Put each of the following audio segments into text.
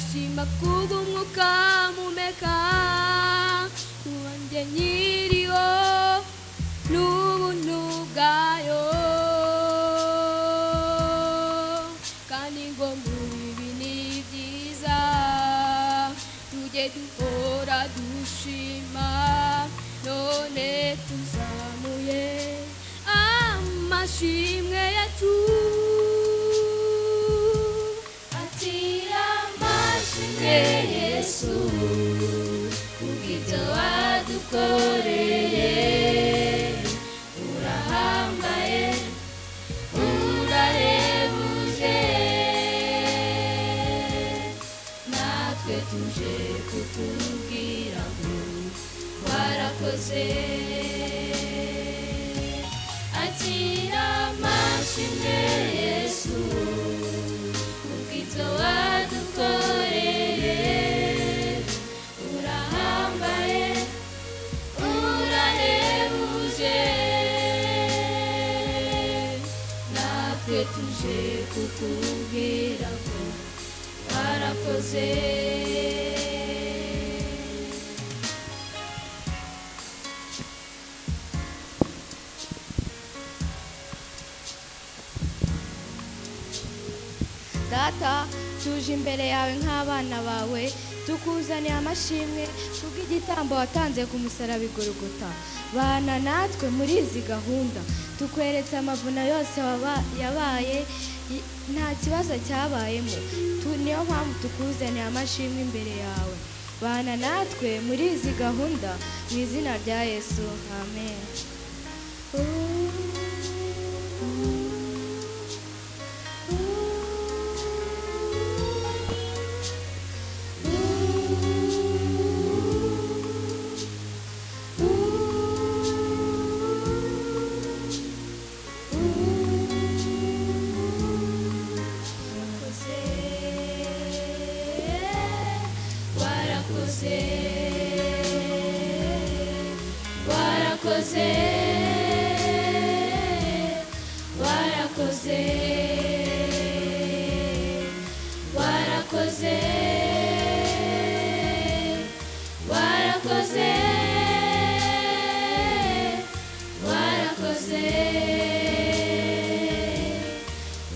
Ndashima kubw'umwuka mpumeka, kuba njye nkiriho n'ubuntu bwayo. Kandi ngo mu bibi ni byiza, tujye duhora dushima. None tuzamuye amashimwe yacu. Akira amashimwe Yesu, kubw'ibyo wadukoreye. Urahambaye, urahebuje, natwe tuje kukubwira ngo warakoze. Akira amashimwe Yesu, kubw'ibyo wadukoreye. Urahambaye, urahebuje, natwe tuje kukubwira ngo warakoze. Data, tuje imbere yawe nk'abana bawe, tukuzaniye amashimwe kubw'igitambo watanze ku musaraba i Golgotha. Bana natwe muri izi gahunda, tukweretse amavuna yose yabaye, nta kibazo cyabayemo. Niyo mpamvu tukuzaniye amashimwe imbere yawe. Bana natwe muri izi gahunda, mu izina rya Yesu, amen. Warakoze, warakoze, warakoze, warakoze, warakoze, warakoze,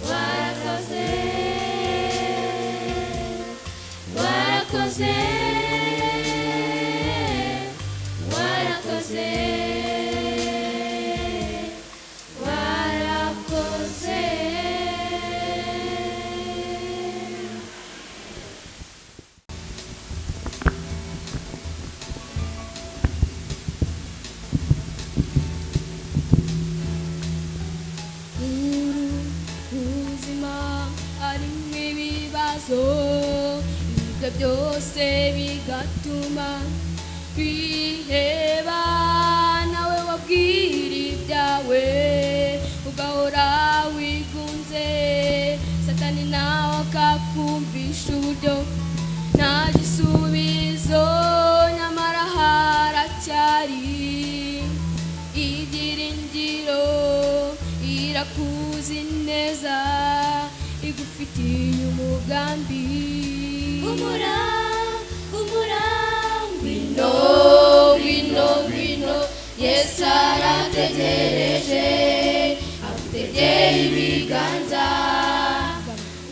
warakoze, warakoze, warakoze, warakoze. Uru ubuzima harimo ibibazo, ibyo byose bigatuma twiheba. Nawe wabwira ibyawe ugahora wigunze, Satani nawe akakumvisha uburyo nta gisubizo, nyamara haracyari ibyiringiro. Irakuzi neza, igufitiye umugambi. Humura, humura, ngwino, ngwino, ngwino, Yesu arategereje, agutegeye ibiganza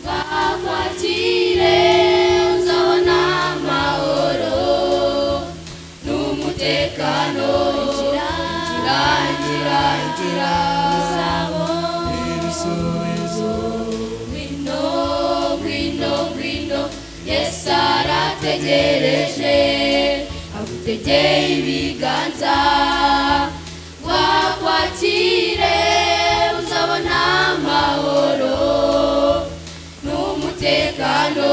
ngo akwakire, uzabona amahoro n'umutekano. Injira, injira, injira, uzabona Ibisubizo. Ngwino, ngwino, ngwino, Yesu arategereje, agutegeye ibiganza ngo akwakire, uzabona amahoro n'umutekano.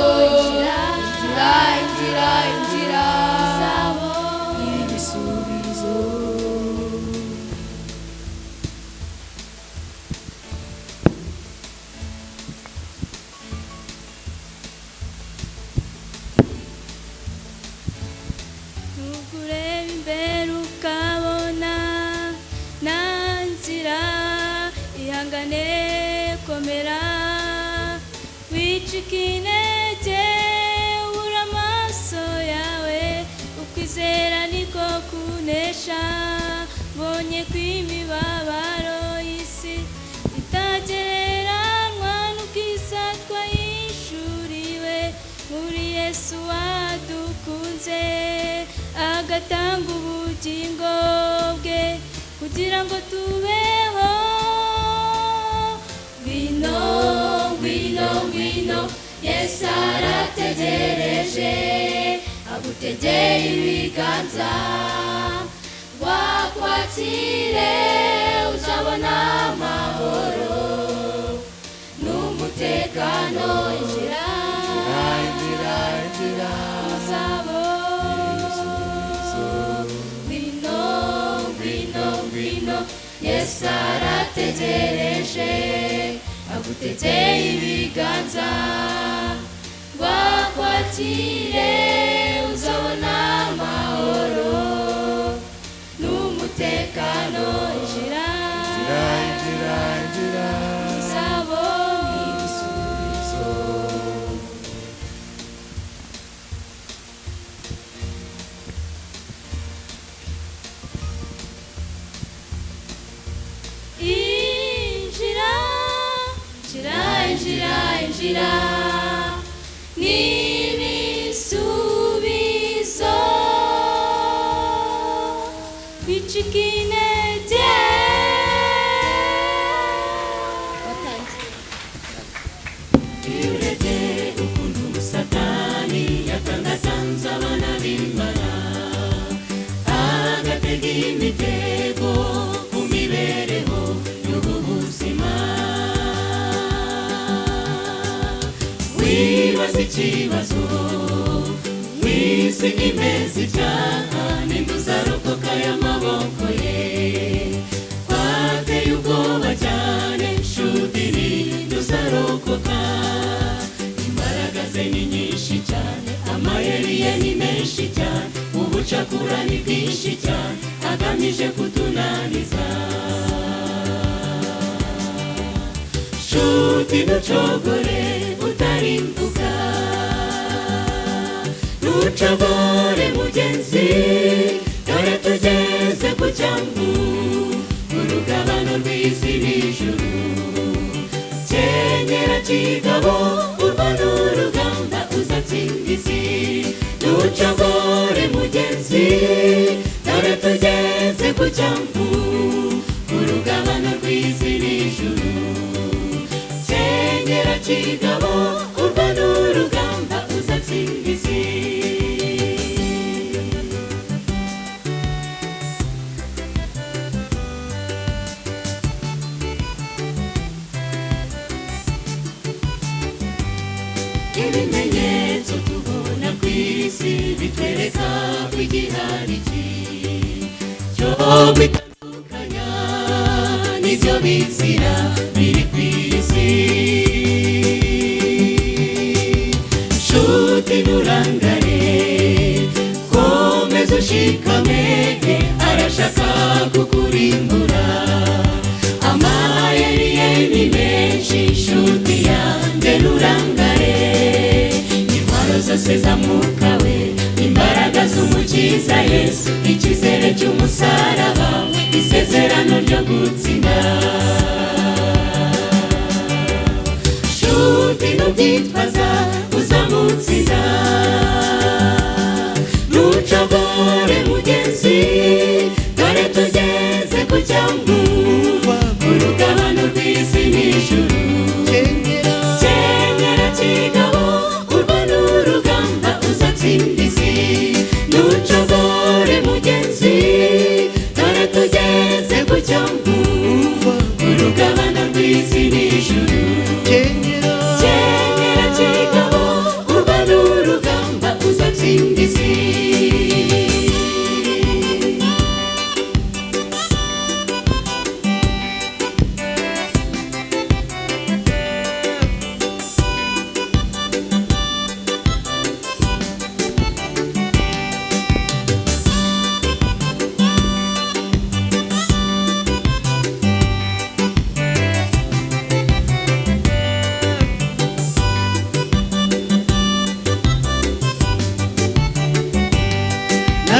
Injira, injira, injira, uzabona Ibisubizo. Ntukureba imbere ukabona nta nzira, ihangane, komera, wicika intege. Imibabaro y'isi itagereranywa n'ubwiza twahishuriwe muri Yesu wadukunze, agatanga ubugingo bwe kugira ngo tubeho. Ngwino, ngwino, ngwino, Yesu arategereje, agutegeye ibiganza, wakwakire uzabona amahoro n'umutekano. Injira, Injira, injira, uzabona. Ngwino, ngwino, ngwino, Yesu arategereje, agutegeye ibiganza, wakwakire uzabona amahoro n'umutekano. Injira, injira, injira, injira, uzabona ibisubizo. Injira, injira, injira, injira, n'ibisubizo bicika intege. Watangiye. Iyo urebye ukuntu Satani yatangatanze abana b'Imana, agatega imitego ku mibereho y'ubu buzima, wibaza ikibazo mu isi imeze icyaha, ninde uzarokoka y'amaboko ye? Twateye ubwoba cyane, nshuti, ninde uzarokoka? Imbaraga ze ni nyinshi cyane, amayeri ye ni menshi cyane, ubucakura ni bwinshi cyane, agamije kutunaniza. Nshuti, ntucogore utarimbuka, ntucogore mugenzi, dore tugeze ku cyambu, urugabano rw'isi n'ijuru. Kenyera kigabo, urwo ni urugamba uzatsinda isi. Ntucogore mugenzi, dore tugeze ku cyambu, urugabano rw'isi n'ijuru. Kenyera kigabo, urwo ni urugamba uzatsinda isi. Ibimenyetso tubona ku isi bitwereka ko igihari cyo bitandukanya n'ibyo bizira biri ku isi. Nshuti, nturangare, komeza ushikame, arashaka kukurimbura. Amayeri ye ni menshi, nshuti yanjye, nturangare. Intwaro zose za Mwuka we, imbaraga z'Umukiza Yesu, icyizere cy'umusaraba, isezerano ryo gutsinda. Nshuti, ntubyitwaza, uzamutsinda. Ntucogore mugenzi, dore tugeze ku cyambu, urugabano rw'isi n'ijuru. Kenyera kigabo, urwo ni urugamba uzatsinda isi. Ntucogore mugenzi, dore tugeze ku cyambu, urugabano rw'isi n'ijuru. Kenyera kigabo, urwo ni urugamba uzatsinda isi.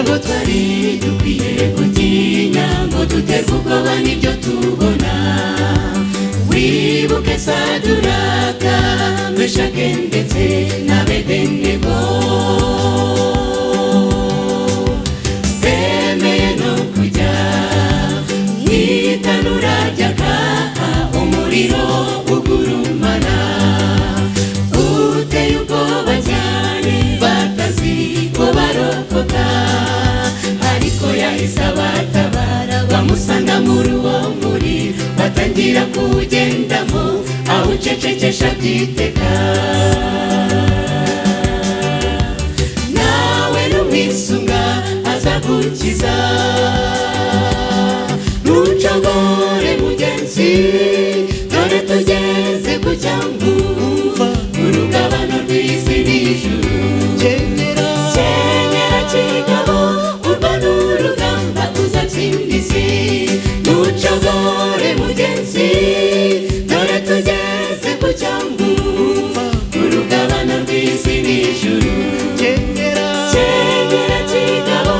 Ntabwo twari dukwiye gutinya ngo duterwe ubwoba n'ibyo tubona. Wibuke Saduraka, Meshake ndetse na Abedenego, bemeye no kujya mu itanura ryaka umuriro ugurumana, uteye ubwoba cyane, batazi ko barokoka. Ariko yahise abatabara, bamusanga muri uwo muriro, batangira kuwugendamo, awucecekesha byiteka. Nawe n'umwisunga azagukiza. Ntucogore mugenzi, dore tugeze ku cyambu, urugabano rw'isi n'ijuru. Kenyera, Kenyera kigabo, urwo ni urugamba uzatsinda isi. Ntucogore mugenzi, dore tugeze ku cyambu, urugabano rw'isi n'ijuru. Kenyera, Kenyera kigabo,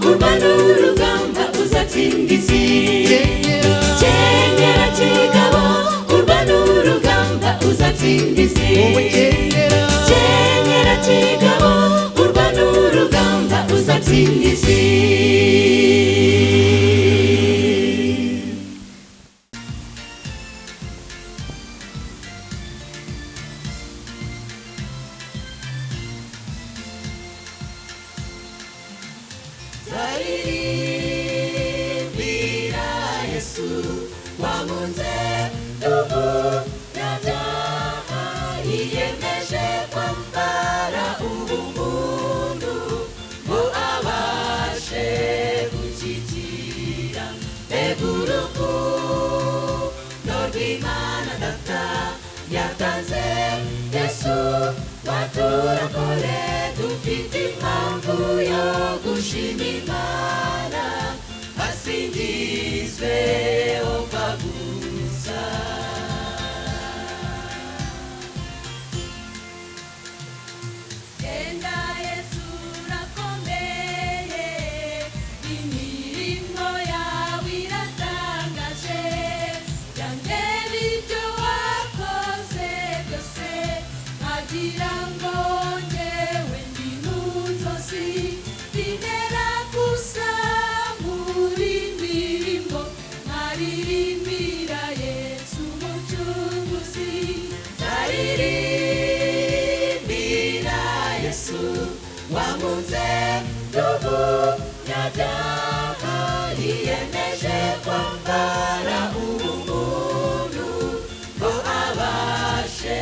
urwo ni urugamba uzatsinda isi. Kenyera, Kenyera kigabo, urwo ni urugamba uzatsinda isi. Wowe kenyera, Kenyera kigabo, urwo ni urugamba uzatsinda isi. Zaririmbira Yesu wankunze n'umunyabyaha, yiyemeje kwambara ubumuntu ngo abashe gushyikira. Mbega urukundo rw'Imana Data yatanze Yesu waturokore, dufite impamvu yo gushima Imana, hasingizwe Yehova gusa. Genda Yesu urakomeye, imirimo yawe iratangaje, byandeba ibyo wakoze byose, nkagira ngo njyewe ndi mu nzozi, bintera gusa muri ndirimbo, nkaririmbira Yesu umucunguzi. Zaririmbira Yesu wankunze n'umunyabyaha, yiyemeje kwambara ubumuntu ngo abashe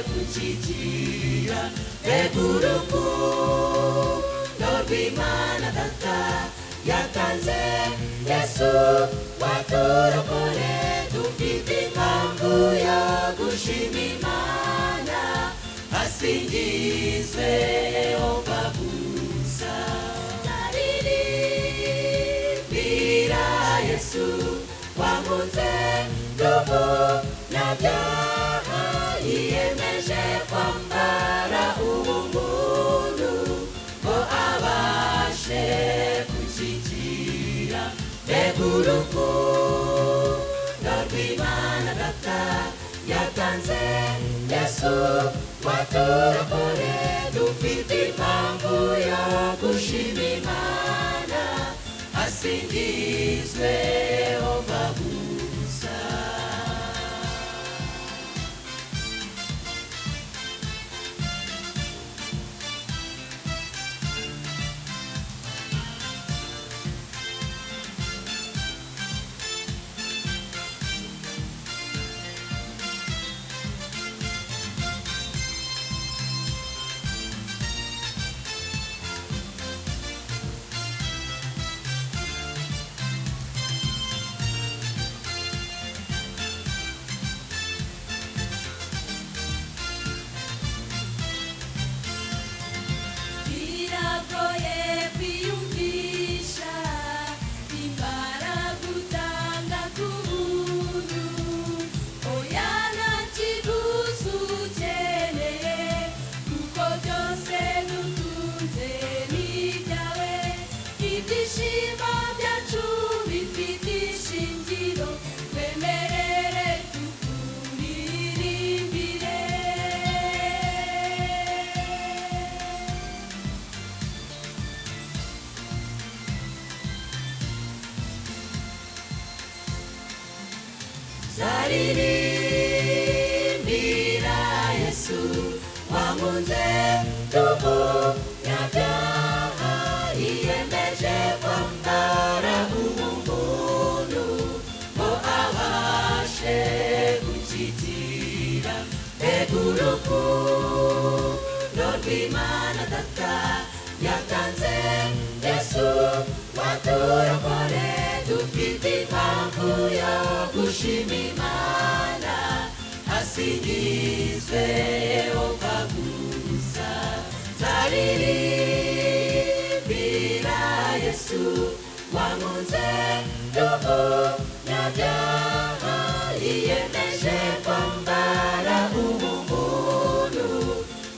gushyikira. Mbega urukundo rw'Imana Data yatanze Yesu waturokore, dufite impamvu yo gushima Imana, hasingizwe Yehova gusa. Zaririmbira Yesu wankunze n'umunyabyaha, yiyemeje kwambara ubumuntu ngo abashe gushyikira. Mbega urukundo rw'Imana Data yatanze Yesu waturokore, dufite impamvu yo gushima Imana, hasingizwe Yehova gusa. Zaririmbira Yesu wankunze n'umunyabyaha yiyemeje kwambara ubumuntu ngo abashe gushyikira mbega urukundo rw'Imana Data yatanze Yesu waturokore dufite impamvu yo gushima Imana hasingizwe Yehova gusa. Zaririmbira Yesu wankunze n'umunyabyaha yiyemeje kwambara ubumuntu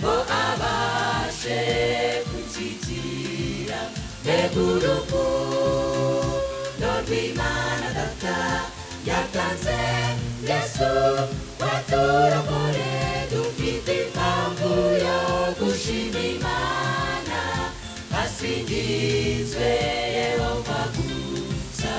ngo abashe gushyikira mbega urukundo rw'Imana Data yatanze Yesu waturokore dufite impamvu yo gushima Imana hasingizwe Yehova gusa.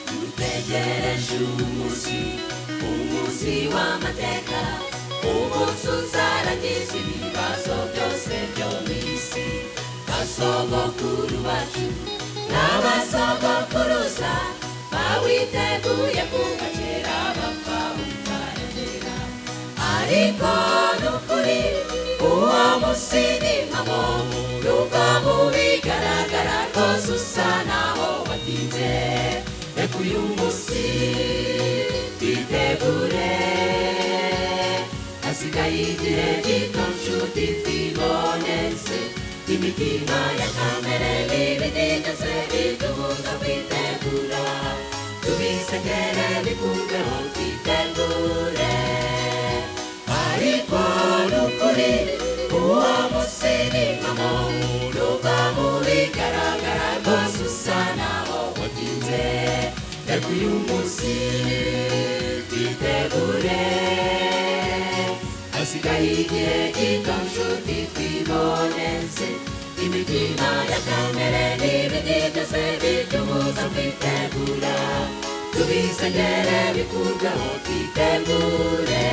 Dutegereje umunsi, umunsi w'amateka, umunsi uzarangiza ibibazo byose byo mu isi. Basogokuru bacu n'abasogokuruza bawiteguye kuva kera bapfa utaragera. Ariko n'ukuri uwo munsi ni impamo, nubwo mu bigaragara rwose usa naho watinze. Reka uyu munsi twitegure, hasigaye igihe gito nshuti twiboneze. Imitima ya kamere n'ibindi byose biduhuza kwitegura, tubisengere bikurweho twitegure. Ariko n'ukuri uwo munsi ni impamo, nubwo mu bigaragara rwose usa naho watinze. Reka uyu munsi twitegure, hasigaye igihe gito nshuti twiboneze. Imitima ya kamere n'ibindi byose biduhuza kwitegura, tubisengere bikurweho twitegure.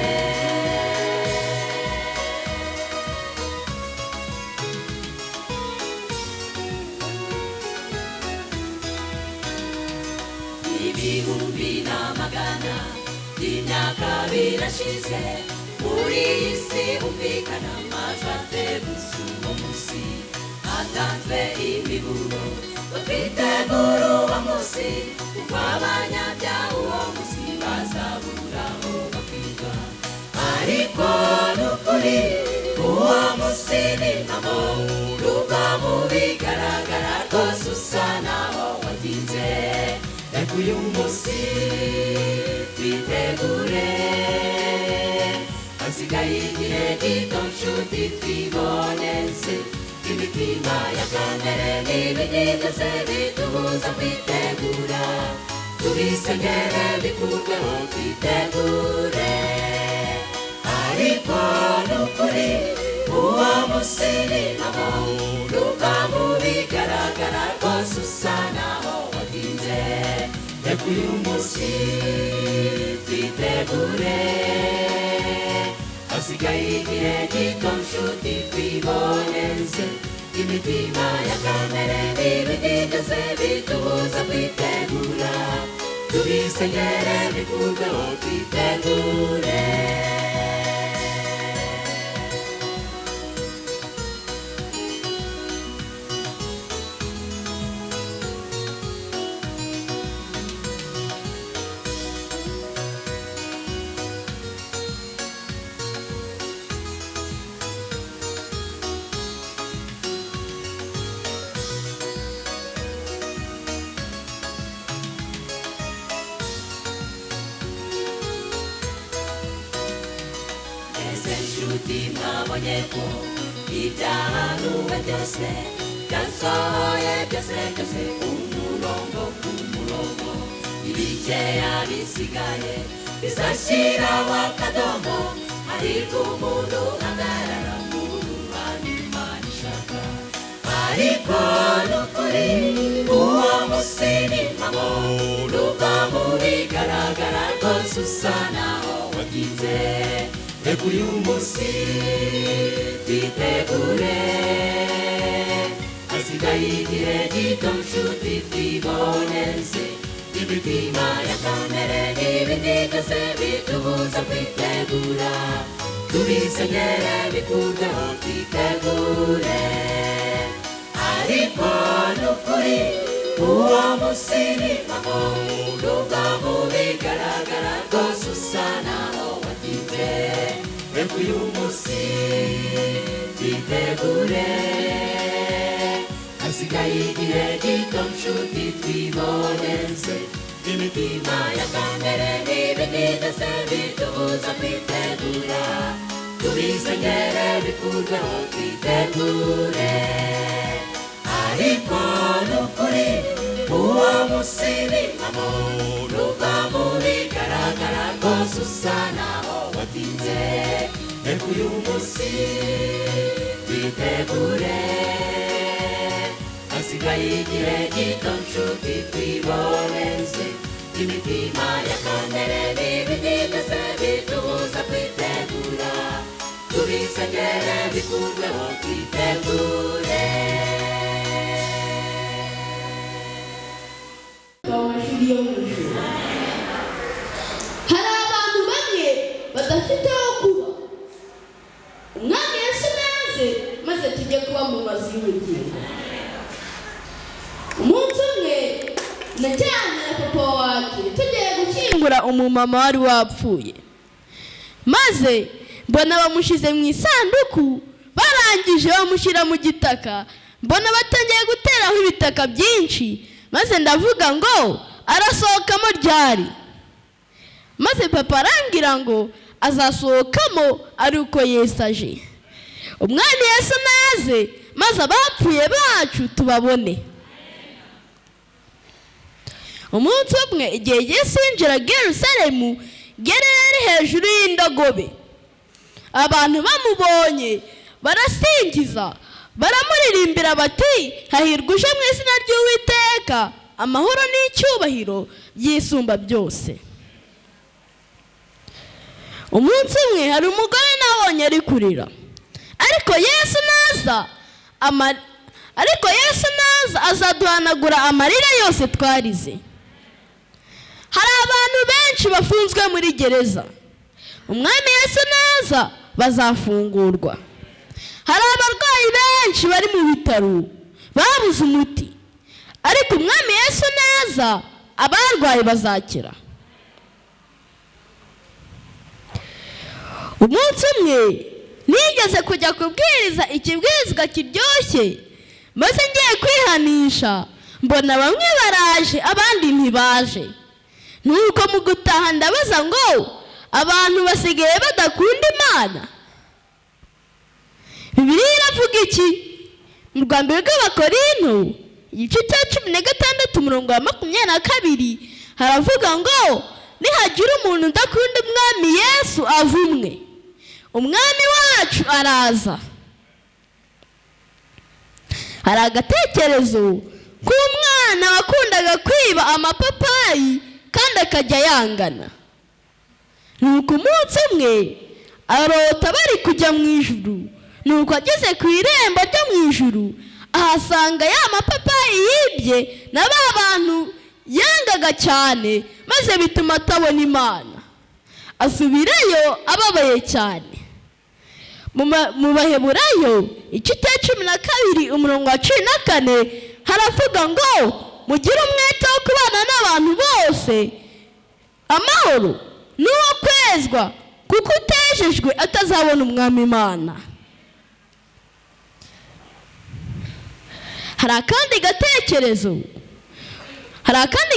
Ibihumbi n'amagana y'imyaka birashize, muri iyi si humvikana amajwi ateguza uwo munsi. Hatanzwe imiburo ngo twitegure uwo munsi, kuko abanyabyaha uwo munsi bazabura aho bakwirwa. Ariko n'ukuri uwo munsi ni impamo, nubwo mu bigaragara rwose usa naho watinze. Reka uyu munsi twitegure, hasigaye igihe gito nshuti twiboneze. Imitima ya kamere n'ibindi byose biduhuza kwitegura, tubisengere bikurweho twitegure. Ariko n'ukuri uwo munsi ni impamo, nubwo mu bigaragara rwose usa naho watinze. Reka uyu munsi twitegure, hasigaye igihe gito nshuti twiboneze. Imitima ya kamere n'ibindi byose biduhuza kwitegura, tubisengere bikurweho twitegure. Nshuti mwabonye ko ibyahanuwe byose Byasohoye byose byose, umurongo ku murongo. Ibikeya bisigaye bizashyiraho akadomo. Hahirwa umuntu uhagarara mu ruhande Imana ishaka. Ariko n'ukuri uwo munsi ni mpamo, nubwo mu bigaragara rwose usa naho watinze. Reka uyu munsi twitegure, hasigaye igihe gito nshuti twiboneze. Imitima ya kamere n'ibindi byose bitubuza kwitegura, tubisengere bikurweho twitegure. Ariko n'ukuri uwo munsi ni mpamo, nubwo mu bigaragara rwose usa naho watinze. Reka uyu munsi twitegure, hasigaye igihe gito nshuti twiboneze. Imitima ya kamere n'ibindi byose bitubuza kwitegura, tubisengere bikurweho twitegure. Ariko n'ukuri uwo munsi ni mpamo, nubwo mu bigaragara rwose usa naho watinze. Reka uyu munsi twitegure, hasigaye igihe gito nshuti twiboneze. Imitima ya kamere n'ibindi byose bitubuza kwitegura, tubisengere bikurweho twitegure. Amashuri yo mu ijuru, hari abantu bamwe badafite aho kuba. Umwami Yesu naze maze tujye kuba mu mazu y'ubugingo. Umunsi umwe najyanye na papa wanjye tugiye gushyingura umumama wari wapfuye, maze mbona bamushyize mu isanduku, barangije bamushyira mu gitaka. Mbona batangiye guteraho ibitaka byinshi, maze ndavuga ngo arasohokamo ryari? Maze papa arambwira ngo azasohokamo ari uko Yesu aje. Umwami Yesu naze maze abapfuye bacu tubabone. Umunsi umwe igihe Yesu yinjiraga i Yerusalemu, yari ari hejuru y'indogobe. Abantu bamubonye barasingiza, baramuririmbira bati: "Hahirwa uje mu izina ry'Uwiteka, amahoro n'icyubahiro byisumba byose." Umunsi umwe hari umugore nabonye ari kurira, ariko Yesu naza azaduhanagura amarira yose twarize. Hari abantu benshi bafunzwe muri gereza, Umwami Yesu naza bazafungurwa. Hari abarwayi benshi bari mu bitaro babuze umuti, ariko Umwami Yesu naza abarwayi bazakira. Umunsi umwe nigeze kujya kubwiriza ikibwirizwa kiryoshye, maze ngiye kwihanisha mbona bamwe baraje abandi ntibaje. Nuko mu gutaha ndabaza ngo abantu basigaye badakunda Imana? Bibiliya iravuga iki? Mu rwandiko rw'Abakorinto igice cya 16 umurongo wa 22 haravuga ngo nihagira umuntu udakunda Umwami Yesu avumwe. Umwami wacu araza. Hari agatekerezo k'umwana wakundaga kwiba amapapayi kandi akajya yangana. Nuko umunsi umwe arota bari kujya mu ijuru. Nuko ageze ku irembo ryo mu ijuru ahasanga ya mapapayi yibye na ba bantu yangaga cyane, maze bituma atabona Imana. Asubirayo ababaye cyane. Mu Baheburayo igice cya 12 umurongo wa 14 haravuga ngo mugire umwete wo kubana n'abantu bose amahoro n'uwo kwezwa, kuko utejejwe atazabona Umwami Imana. Hari akandi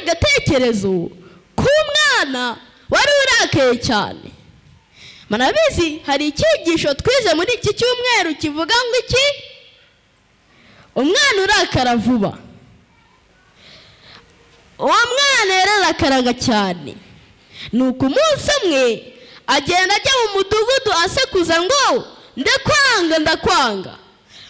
gatekerezo k'umwana wari urakaye cyane. Murabizi hari icyigisho twize muri iki cyumweru kivuga ngo iki? Umwana urakara vuba. Uwo mwana yararakaraga cyane. Nuko umunsi umwe agenda ajya mu mudugudu asekuza ngo ndakwanga, ndakwanga.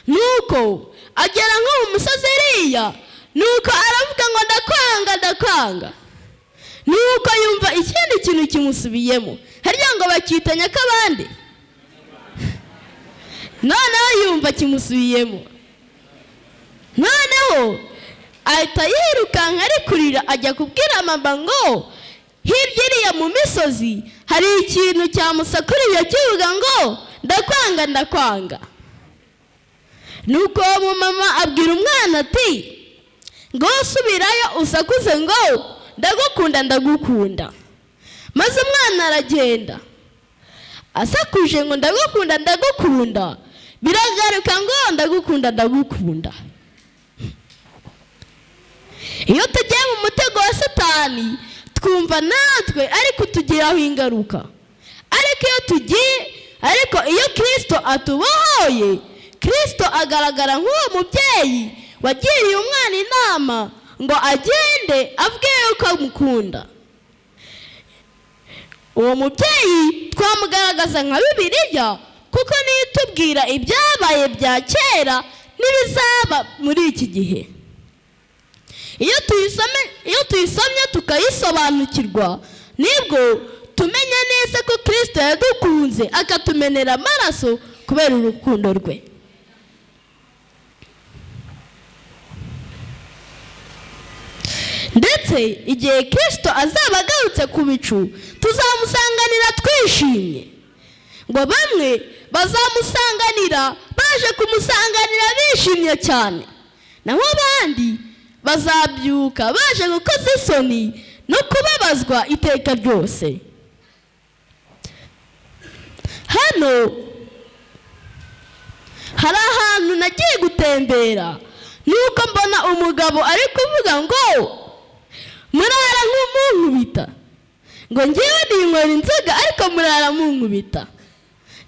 Nuko agera nko mu musozi iriya, nuko aravuga ngo ndakwanga, ndakwanga. Nuko yumva ikindi kintu kimusubiyemo, harya ngo bakita nyakabande. Noneho yumva kimusubiyemo, noneho ahita yirukanka ari kurira, ajya kubwira mama ngo hirya iriya mu misozi hari ikintu cyamusakuriye kivuga ngo ndakwanga, ndakwanga. Nuko uwo mama abwira umwana ati ngo subirayo usakuze ngo ndagukunda, ndagukunda. Maze umwana aragenda asakuje ngo ndagukunda, ndagukunda, biragaruka ngo ndagukunda, ndagukunda. Iyo tugiye mu mutego wa Satani twumva natwe ari kutugiraho ingaruka, ariko iyo tugiye, ariko iyo Kristo atubohoye, Kristo agaragara nk'uwo mubyeyi wagiriye umwana inama ngo agende avuge yuko amukunda. Uwo mubyeyi twamugaragaza nka Bibiliya, kuko niyo itubwira ibyabaye bya kera n'ibizaba muri iki gihe. Iyo tuyisomye tukayisobanukirwa, nibwo tumenya neza ko Kristo yadukunze akatumenera amaraso kubera urukundo rwe. Ndetse igihe Kristo azaba agarutse ku bicu, tuzamusanganira twishimye. Ngo bamwe bazamusanganira baje kumusanganira bishimye cyane, naho abandi bazabyuka baje gukoza isoni no kubabazwa iteka ryose. Hano hari ahantu nagiye gutembera, nuko mbona umugabo ari kuvuga ngo murara nk'umunkubita, ngo ngewe ninywera inzoga ariko murara munkubita.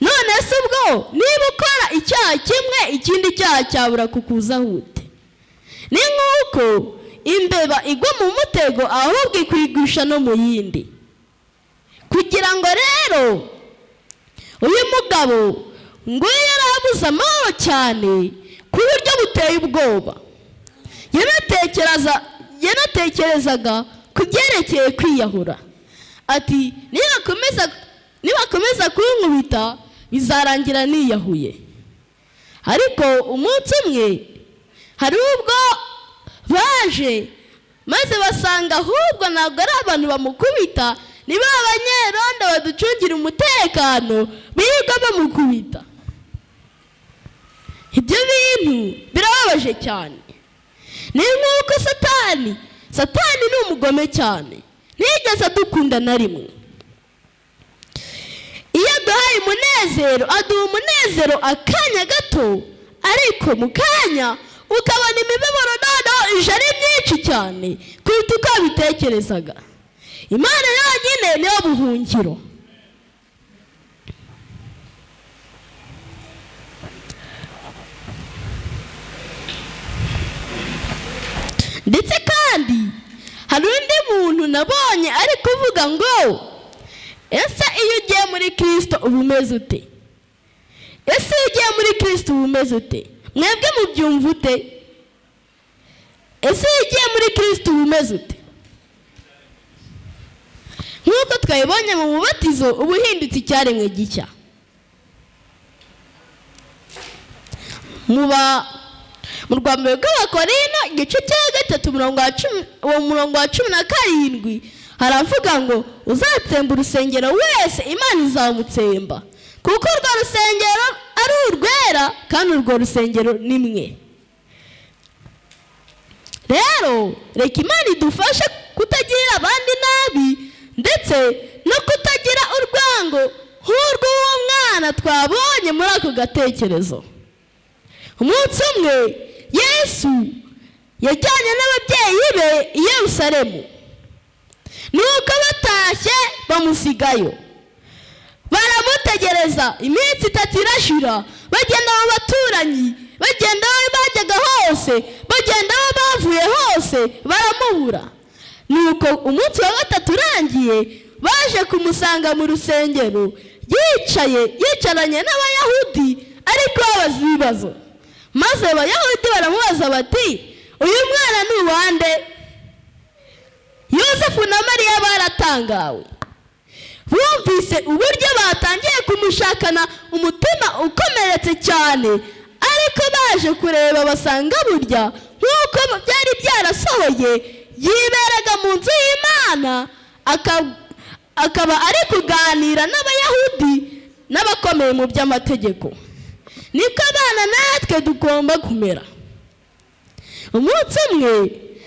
None se ubwo niba ukora icyaha kimwe, ikindi cyaha cyabura kukuzaho ute? Ni nk'uko imbeba igwa mu mutego ahubwo ikwigusha no mu yindi. Kugira ngo rero uyu mugabo ngo yarabuze amahoro cyane ku buryo buteye ubwoba, yanatekerezaga ku byerekeye kwiyahura, ati nibakomeza kunkubita bizarangira niyahuye. Ariko umunsi umwe hari ubwo baje maze basanga ahubwo ntabwo ari abantu bamukubita, ni ba banyerondo baducungira umutekano birirwa bamukubita. Ibyo bintu birababaje cyane. Ni nk'uko Satani ni umugome cyane, ntiyigeze adukunda na rimwe. Iyo aduhaye umunezero, aduha umunezero akanya gato, ariko mu kanya ukabona imibabaro noneho ije ari myinshi cyane kuruta uko wabitekerezaga. Imana yonyine niyo buhungiro. Ndetse kandi hari undi muntu nabonye ari kuvuga ngo ese iyo ugiye muri Kristo uba umeze ute? Ese iyo ugiye muri Kristo uba umeze ute? Mwebwe mubyumva ute? Ese iyo ugiye muri Kristo uba umeze ute? Nk'uko twabibonye mu mubatizo, uba uhindutse icyaremwe gishya. Mu rwambere rw'Abakorinto igice cya 3 umurongo wa 17 haravuga ngo uzatsemba urusengero wese Imana izamutsemba, kuko urwo rusengero ari urwera kandi urwo rusengero ni mwe. Rero reka Imana idufashe kutagirira abandi nabi, ndetse no kutagira urwango nk'urw'uwo mwana twabonye muri ako gatekerezo. Umunsi umwe Yesu yajyanye n'ababyeyi be i Yerusalemu, nuko batashye bamusigayo, baramutegereza iminsi 3 irashira, bagenda mu baturanyi, bagenda aho bajyaga hose. hose, bagenda aho bavuye hose baramubura. Nuko umunsi wa gatatu urangiye, baje kumusanga mu rusengero yicaye, yicaranye n'Abayahudi, ariko babaza ibibazo. Maze Abayahudi baramubaza bati: "Uyu mwana ni uwande?" Yosefu na Mariya baratangawe, bumvise uburyo batangiye kumushakana umutima ukomeretse cyane, ariko baje kureba basanga burya nk'uko byari byarasohoye, yiberaga mu nzu y'Imana, akaba ari kuganira n'Abayahudi n'abakomeye mu by'amategeko. Niko abana natwe tugomba kumera. Umunsi umwe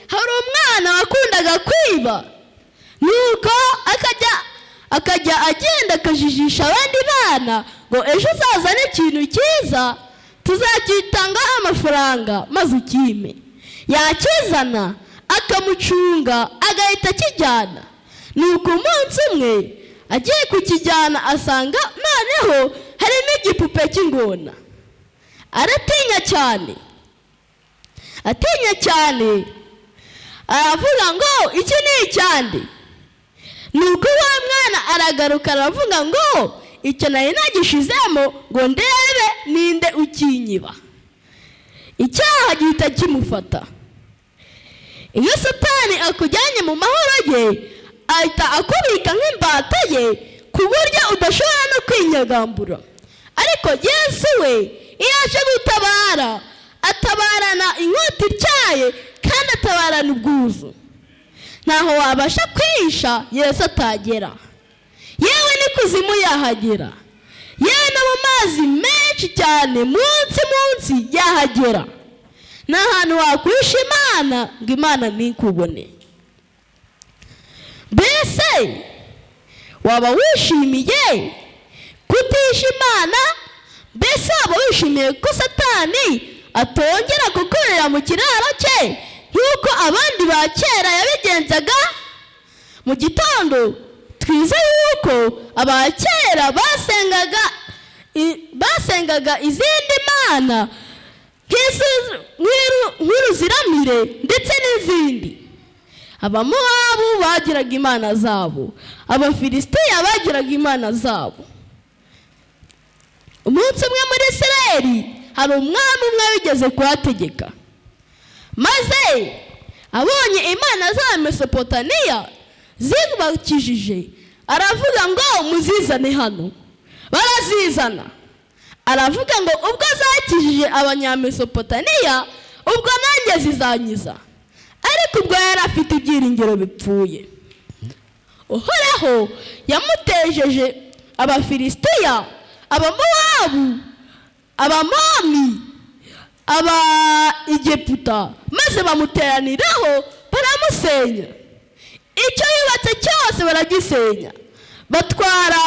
hari umwana wakundaga kwiba, nuko akajya agenda akajijisha abandi bana ngo: "Ejo uzazane ikintu cyiza, tuzakitangaho amafaranga maze ukime." Yakizana akamucunga, agahita akijyana. Nuko umunsi umwe agiye kukijyana, asanga noneho harimo igipupe cy'ingona. Aratinya cyane, atinya cyane, aravuga ngo: "Iki ni icyande?" Nuko wa mwana aragaruka, aravuga ngo: "Icyo nari nagishizemo ngo ndebe ninde ukinyiba." Icyaha gihita kimufata. Iyo Satani akujyanye mu mahoro ye, ahita akubika nk'imbata ye, ku buryo udashobora no kwinyagambura. Ariko Yesu we iyo aje gutabara, atabarana inkota ityaye kandi atabarana ubwuzu. Ntaho wabasha kwihisha Yesu atagera, yewe n'ikuzimu yahagera, yewe no mu mazi menshi cyane munsi munsi yahagera. Ni ahantu wakwisha Imana ngo Imana ntikubone. Mbese waba wishimiye kutisha Imana? Mbese waba wishimiye ko Satani atongera gukorera mu kiraro cye nk'uko abandi ba kera yabigenzaga? Mu gitondo twize yuko aba kera basengaga izindi mana nk'uruziramire ndetse n'izindi. Abamowabu bagiraga imana zabo, Abafilisitiya bagiraga imana zabo. Umunsi umwe muri Isirayeli hari umwami umwe wigeze kuhategeka, maze abonye imana za Mesopotaniya zibakijije, aravuga ngo: "Muzizane hano." Barazizana. Aravuga ngo: "Ubwo zakijije Abanyamesopotaniya, ubwo nanjye zizanyiza." Ariko ubwo yari afite ibyiringiro bipfuye. Uhoraho yamutejeje Abafilisitiya, Abamowabu, Abamoni, aba Egiputa, maze bamuteraniraho baramusenya. Icyo yubatse cyose baragisenya, batwara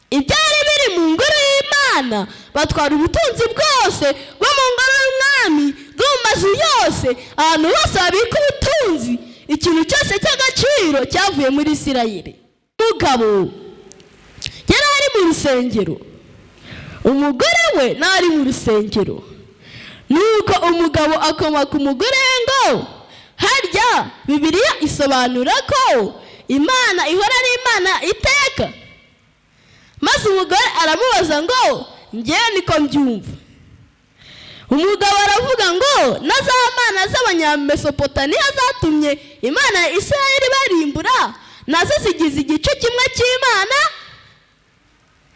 ibyari biri mu ngoro y'Imana, batwara ubutunzi bwose bwo mu ngoro y'umwami, bwo mu mazu yose, ahantu hose babika ubutunzi. Ikintu cyose cy'agaciro cyavuye muri Isirayeli. Umugabo yari ari mu rusengero, umugore we ntari mu rusengero. Nuko umugabo akoma ku mugore we ngo: "Harya Bibiliya isobanura ko Imana ihora ari Imana iteka?" Maze umugore aramubaza ngo: "Ngewe niko mbyumva." Umugabo aravuga ngo: "Na za mana z'Abanyamesopotaniya zatumye Imana ya Isirayeli barimbura, nazo zigize igice kimwe cy'Imana."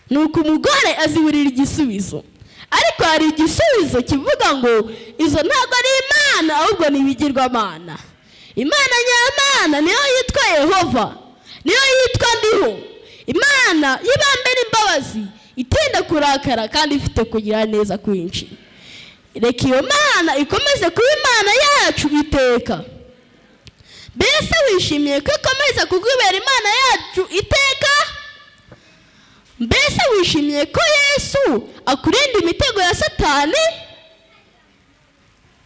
Nuko umugore aziburira igisubizo. Ariko hari igisubizo kivuga ngo izo ntabwo ari imana, ahubwo ni ibigirwamana. Imana nyamana niyo yitwa Yehova, niyo yitwa Ndiho, Imana y'ibambe n'imbabazi, itinda kurakara kandi ifite kugira neza kwinshi. Reka iyo Mana ikomeze kuba Imana yacu iteka. Mbese wishimiye ko ikomeza kukubera Imana yacu iteka? Mbese wishimiye ko Yesu akurinda imitego ya Satani?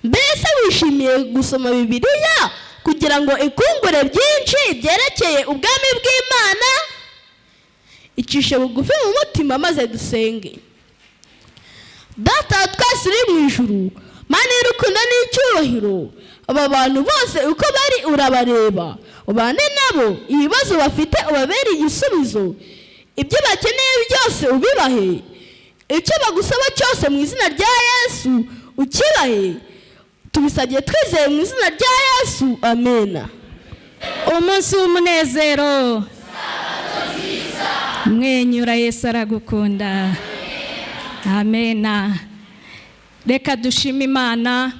Mbese wishimiye gusoma Bibiliya kugira ngo ikungure byinshi byerekeye ubwami bw'Imana? Icishe bugufi mu mutima maze dusenge. Data wa twese uri mu ijuru, Mana y'urukundo n'icyubahiro, aba bantu bose uko bari urabareba, ubane nabo, ibibazo bafite ubabere igisubizo, ibyo bakeneye byose ubibahe, icyo bagusaba cyose mu izina rya Yesu ukibahe. Tubisabye twizeye mu izina rya Yesu, amena. Umunsi w'umunezero, mwenyura, Yesu aragukunda. Amena. Reka dushime Imana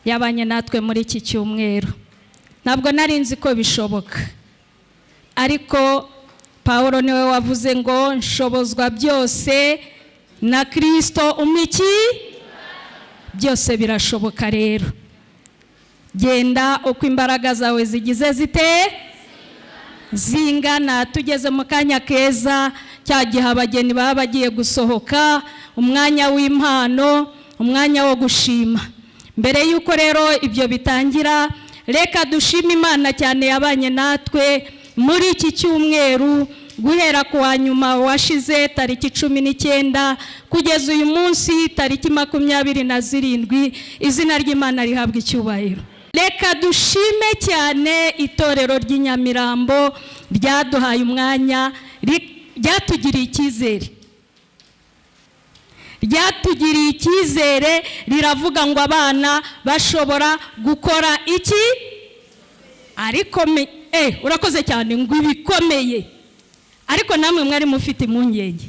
yabanye natwe muri iki cyumweru. Ntabwo nari nzi ko bishoboka, ariko Pawulo niwe wavuze ngo nshobozwa byose na Kristo umiki. Byose birashoboka. Rero genda uko imbaraga zawe zigize zite zingana. Tugeze mu kanya keza, cya gihe abageni baba bagiye gusohoka, umwanya w'impano, umwanya wo gushima. Mbere y'uko rero ibyo bitangira, reka dushime Imana cyane yabanye natwe muri iki cyumweru, guhera ku wa nyuma washize tariki 19 kugeza uyu munsi tariki 27. Izina ry'Imana rihabwa icyubahiro. Reka dushime cyane itorero ry'Inyamirambo ryaduhaye umwanya, ryatugiriye icyizere, ryatugiriye icyizere, riravuga ngo abana bashobora gukora iki, ariko urakoze cyane ngo ibikomeye. Ariko namwe mwari mufite impungenge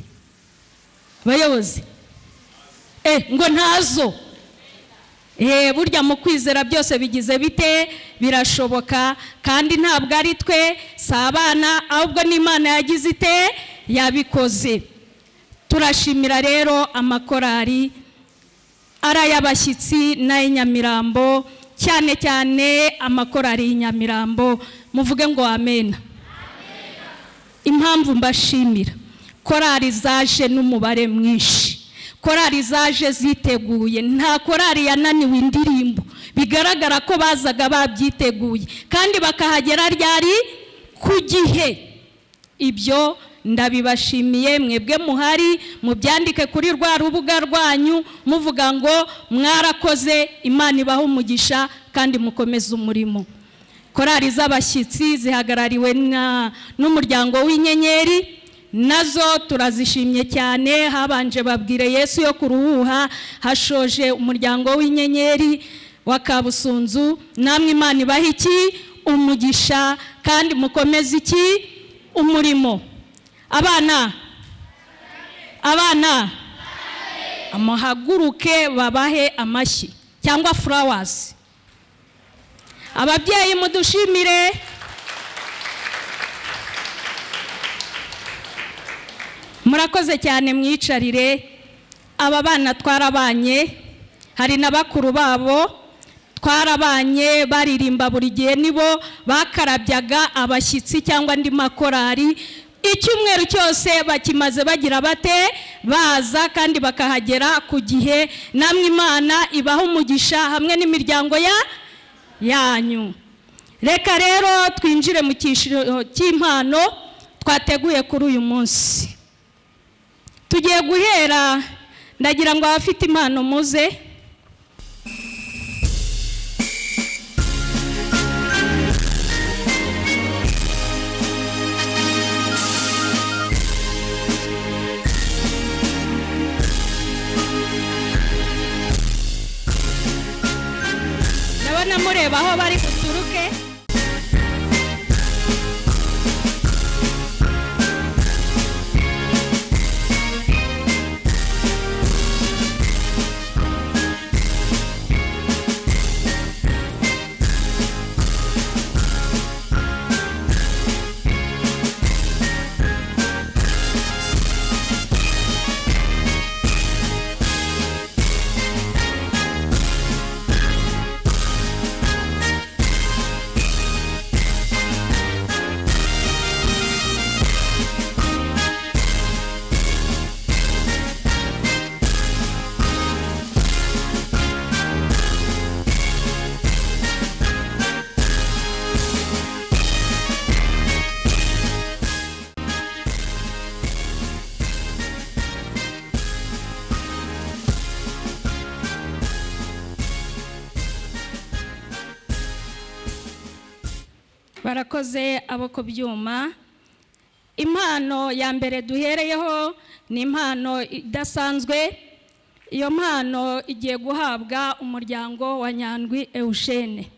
bayobozi, ngo ntazo. Burya mu kwizera byose bigize bite birashoboka, kandi ntabwo ari twe, si abana, ahubwo n'Imana yagize ite yabikoze. Turashimira rero amakorari ari ay'abashyitsi n'ay'Inyamirambo, cyane cyane amakorari y'Inyamirambo, muvuge ngo amena. Impamvu mbashimira, korari zaje n'umubare mwinshi, korari zaje ziteguye, nta korari yananiwe indirimbo, bigaragara ko bazaga babyiteguye kandi bakahagera ryari ku gihe. Ibyo ndabibashimiye mwebwe muhari, mubyandike kuri rwa rubuga rwanyu muvuga ngo mwarakoze, Imana ibahe umugisha kandi mukomeze umurimo. Korari z'abashyitsi zihagarariwe n'umuryango w'inyenyeri, nazo turazishimye cyane. Habanje Babwire Yesu yo kuruhuha, hashoje umuryango w'inyenyeri wa Kabusunzu. Namwe Imana ibahe iki umugisha kandi mukomeze iki umurimo. Abana, abana amuhaguruke babahe amashyi cyangwa flowers. Ababyeyi mudushimire. Murakoze cyane, mwicarire. Aba bana twarabanye, hari na bakuru babo twarabanye, baririmba buri gihe, nibo bakarabyaga abashyitsi cyangwa andi makorari. Icyumweru cyose bakimaze bagira bate baza kandi bakahagera ku gihe. Namwe Imana ibaha umugisha hamwe n'imiryango yanyu. Reka rero twinjire mu cyiciro cy'impano twateguye kuri uyu munsi. Tugiye guhera, ndagira ngo abafite impano muze. Ndabona mureba aho bari buturuke. Barakoze abo ku byuma. Impano ya mbere duhereyeho ni impano idasanzwe. Iyo mpano igiye guhabwa umuryango wa Nyandwi Eugene,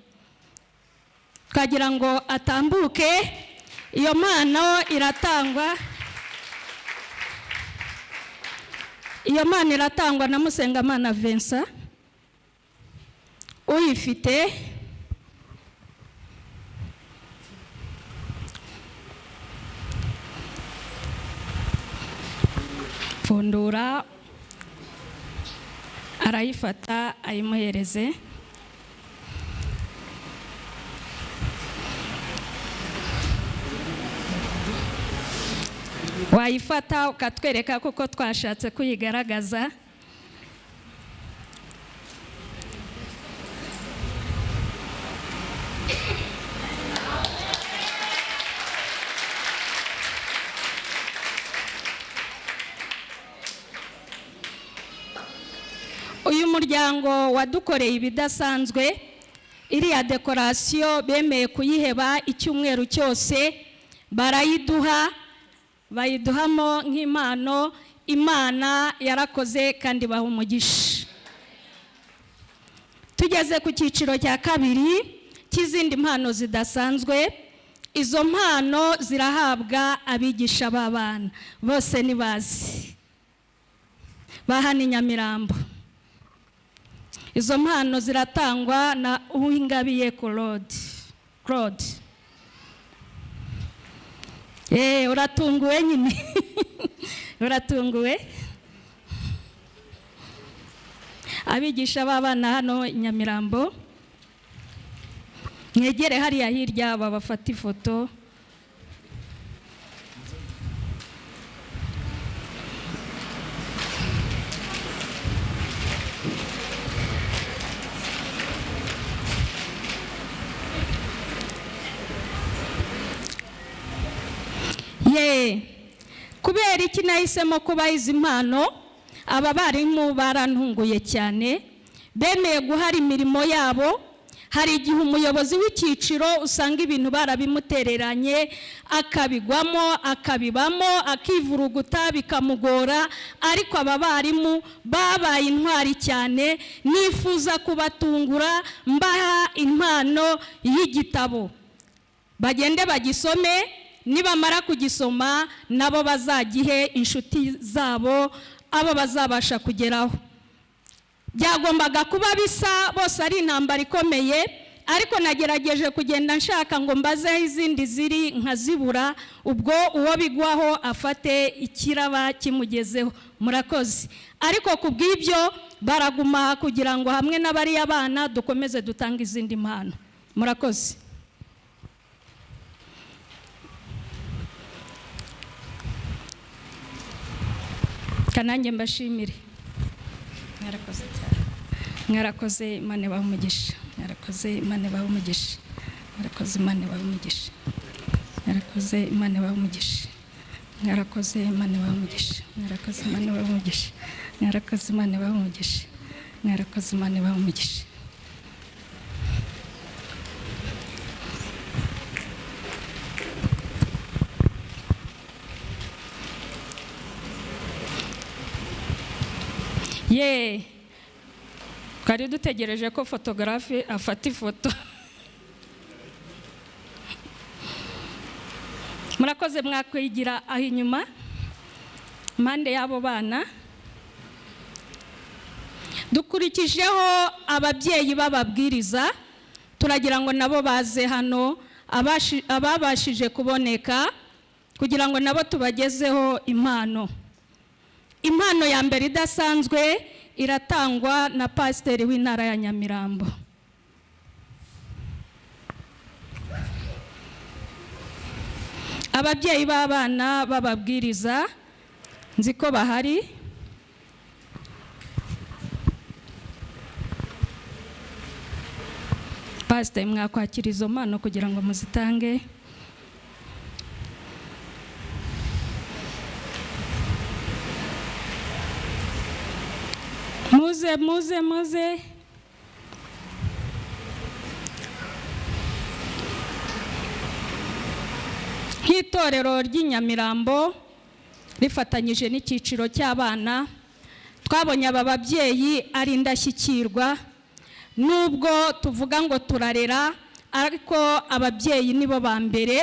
twagira ngo atambuke. Iyo mpano iratangwa, iyo mpano iratangwa na Musengamana Vincent uyifite. Pfundura arayifata ayimuhereze. Wayifata ukatwereka kuko twashatse kuyigaragaza. Uyu muryango wadukoreye ibidasanzwe. Iriya dekorasiyo bemeye kuyiheba icyumweru cyose, barayiduha, bayiduhamo nk'impano. Imana yarakoze kandi baha umugisha. Tugeze ku cyiciro cya kabiri cy'izindi mpano zidasanzwe. Izo mpano zirahabwa abigisha b'abana bose nibazi bahana i Nyamirambo. Izo mpano ziratangwa na Uwingabiye Claude. Claude, uratunguwe nyine, uratunguwe. Abigisha b'abana hano i Nyamirambo, mwegere hariya hirya babafata ifoto. Ye, kubera iki nahisemo kubaha izi mpano? Aba barimu barantunguye cyane, bemeye guhara imirimo yabo. Hari igihe umuyobozi w'icyiciro usanga ibintu barabimutereranye, akabigwamo, akabibamo, akivuruguta bikamugora, ariko aba barimu babaye intwari cyane. Nifuza kubatungura mbaha impano y'igitabo, bagende bagisome, nibamara kugisoma nabo bazagihe inshuti zabo, abo bazabasha kugeraho. Byagombaga kuba bisa bose ari intambara ikomeye, ariko nagerageje kugenda nshaka ngo mbazeho izindi ziri nkazibura, ubwo uwo bigwaho afate ikiraba kimugezeho. Murakoze. Ariko ku bw'ibyo baraguma kugira ngo hamwe n'abariya bana dukomeze dutange izindi mpano. Murakoze. Kanange mbashimire. Mwarakoze cyane. Mwarakoze, Imana ibahe umugisha. Mwarakoze, Imana ibahe umugisha. Mwarakoze, Imana ibahe umugisha. Mwarakoze, Imana ibahe umugisha. Mwarakoze, Imana ibahe umugisha. Mwarakoze, Imana ibahe umugisha. Mwarakoze, Imana ibahe umugisha. Mwarakoze, Imana ibahe umugisha. Ye, twari dutegereje ko fotogarafe afata ifoto. Murakoze, mwakwigira aho inyuma impande y'abo bana. Dukurikijeho ababyeyi b'ababwiriza, turagira ngo nabo baze hano, ababashije kuboneka, kugira ngo nabo tubagezeho impano. Impano ya mbere idasanzwe iratangwa na pasiteri w'intara ya Nyamirambo. Ababyeyi b'abana b'ababwiriza nzi ko bahari. Pasiteri, mwakwakira izo mpano kugira ngo muzitange. Muze, muze, muze. Nk'itorero ry'inyamirambo rifatanyije n'icyiciro cy'abana, twabonye aba babyeyi ari indashyikirwa. Nubwo tuvuga ngo turarera, ariko ababyeyi nibo ba mbere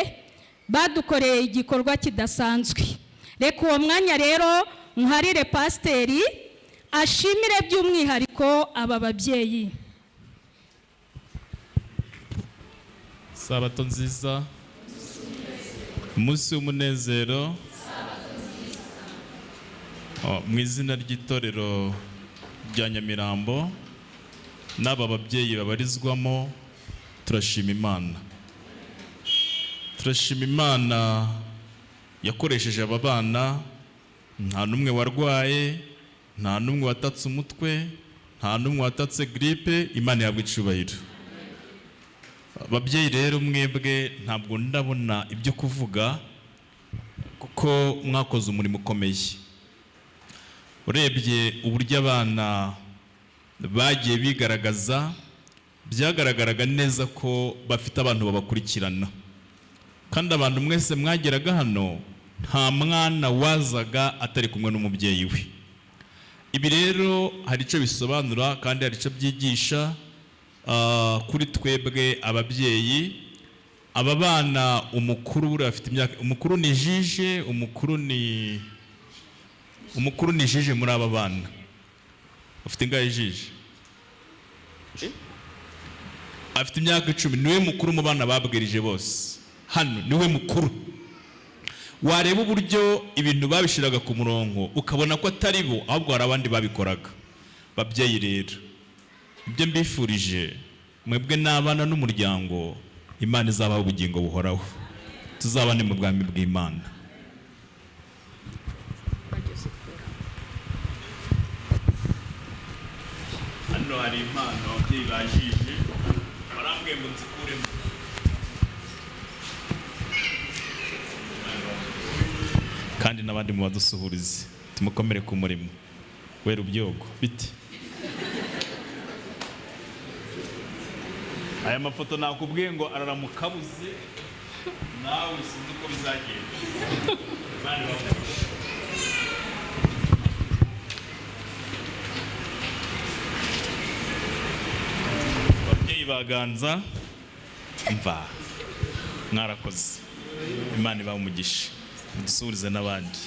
badukoreye igikorwa kidasanzwe. Reka uwo mwanya rero nkarire pasiteri ashimire by'umwihariko aba babyeyi. Sabato nziza, umunsi w'umunezero. Mu izina ry'itorero rya Nyamirambo n'aba babyeyi babarizwamo, turashima Imana. Turashima Imana yakoresheje aba bana. Nta n'umwe warwaye, nta n'umwe watatse umutwe, nta n'umwe watatse grippe. Imana yabwa icyubahiro. Ababyeyi rero mwebwe ntabwo ndabona ibyo kuvuga, kuko mwakoze umurimo ukomeye. Urebye uburyo abana bagiye bigaragaza, byagaragaraga neza ko bafite abantu babakurikirana. Kandi abantu mwese mwageraga hano, nta mwana wazaga atari kumwe n'umubyeyi we. Ibi rero hari icyo bisobanura kandi hari icyo byigisha kuri twebwe ababyeyi. Aba bana, umukuru buriya afite imyaka, umukuru ni Jije, umukuru ni Jije muri aba bana. Ufite ingahe, Jije? Afite imyaka 10. Niwe mukuru mu bana babwirije bose hano, niwe mukuru. Wareba uburyo ibintu babishyiraga ku murongo, ukabona ko atari bo, ahubwo hari abandi babikoraga. Babyeyi rero, ibyo mbifurije mwebwe n'abana n'umuryango, Imana izabaha ubugingo buhoraho, tuzabane mu bwami bw'Imana. Hano hari impano ababyeyi bajije barambwiye ngo nzikuremo. Kandi n'abandi mu badusuhurize, tumukomere ku murimo. Wera ubyogo bite? Aya mafoto nakubwiye ngo araramuka abuze nawe, sinzi uko bizagenda. Imana ibafashe. Ababyeyi baganza mva, mwarakoze, Imana ibahe umugisha, mudusuhurize n'abandi.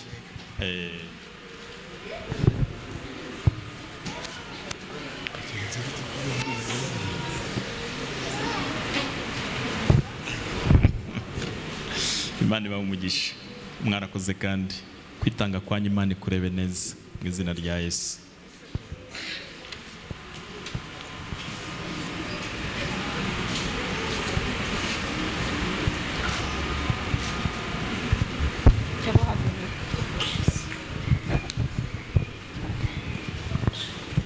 Imana ibahe umugisha, mwarakoze, kandi kwitanga kwanyu Imana ikurebe neza mu izina rya Yesu.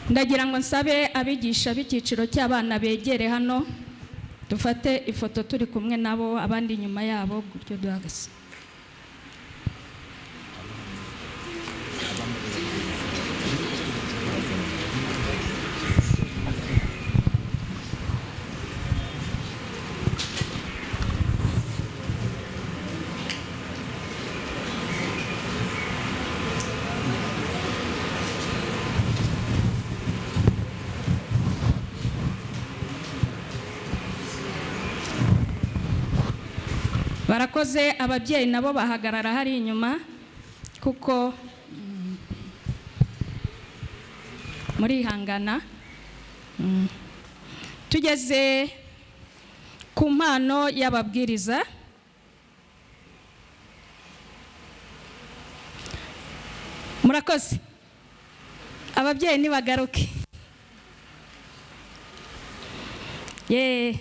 Ndagira ngo nsabe abigisha b'icyiciro cy'abana begere hano, dufate ifoto turi kumwe nabo, abandi inyuma yabo gutyo duhagaze. Barakoze. Ababyeyi nabo bahagarara hari inyuma, kuko murihangana. Tugeze ku mpano y'ababwiriza. Murakoze. Ababyeyi nibagaruke. Ye,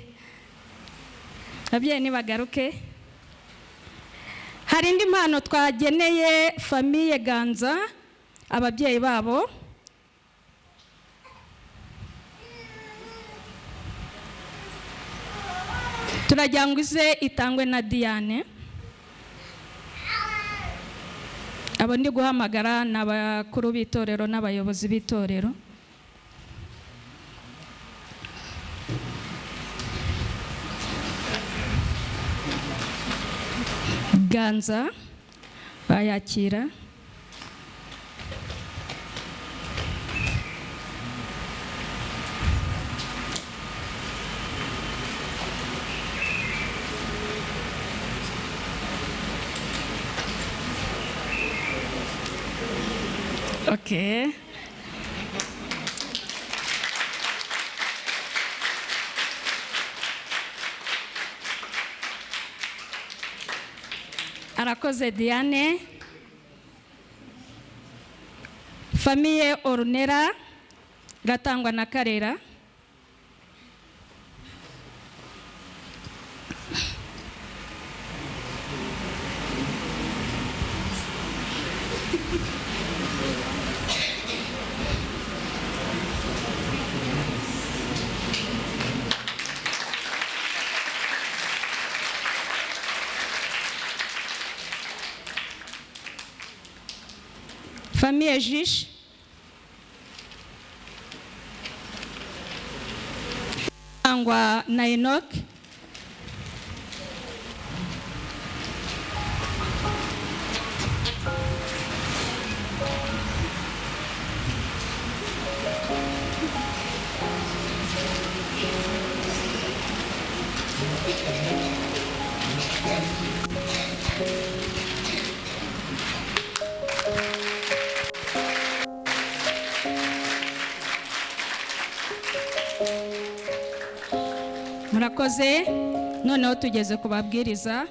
ababyeyi nibagaruke. Hari indi mpano twageneye famille Ganza, ababyeyi babo. Turagira ngo ize itangwe na Diane. Abo ndi guhamagara ni abakuru b'itorero n'abayobozi b'itorero. Ganza bayakira. Okay. Arakoze Diane. Famille Ornera iratangwa na Karera. Famille Jish. Angwa na Enoch. Murakoze. Noneho tugeze ku babwiriza.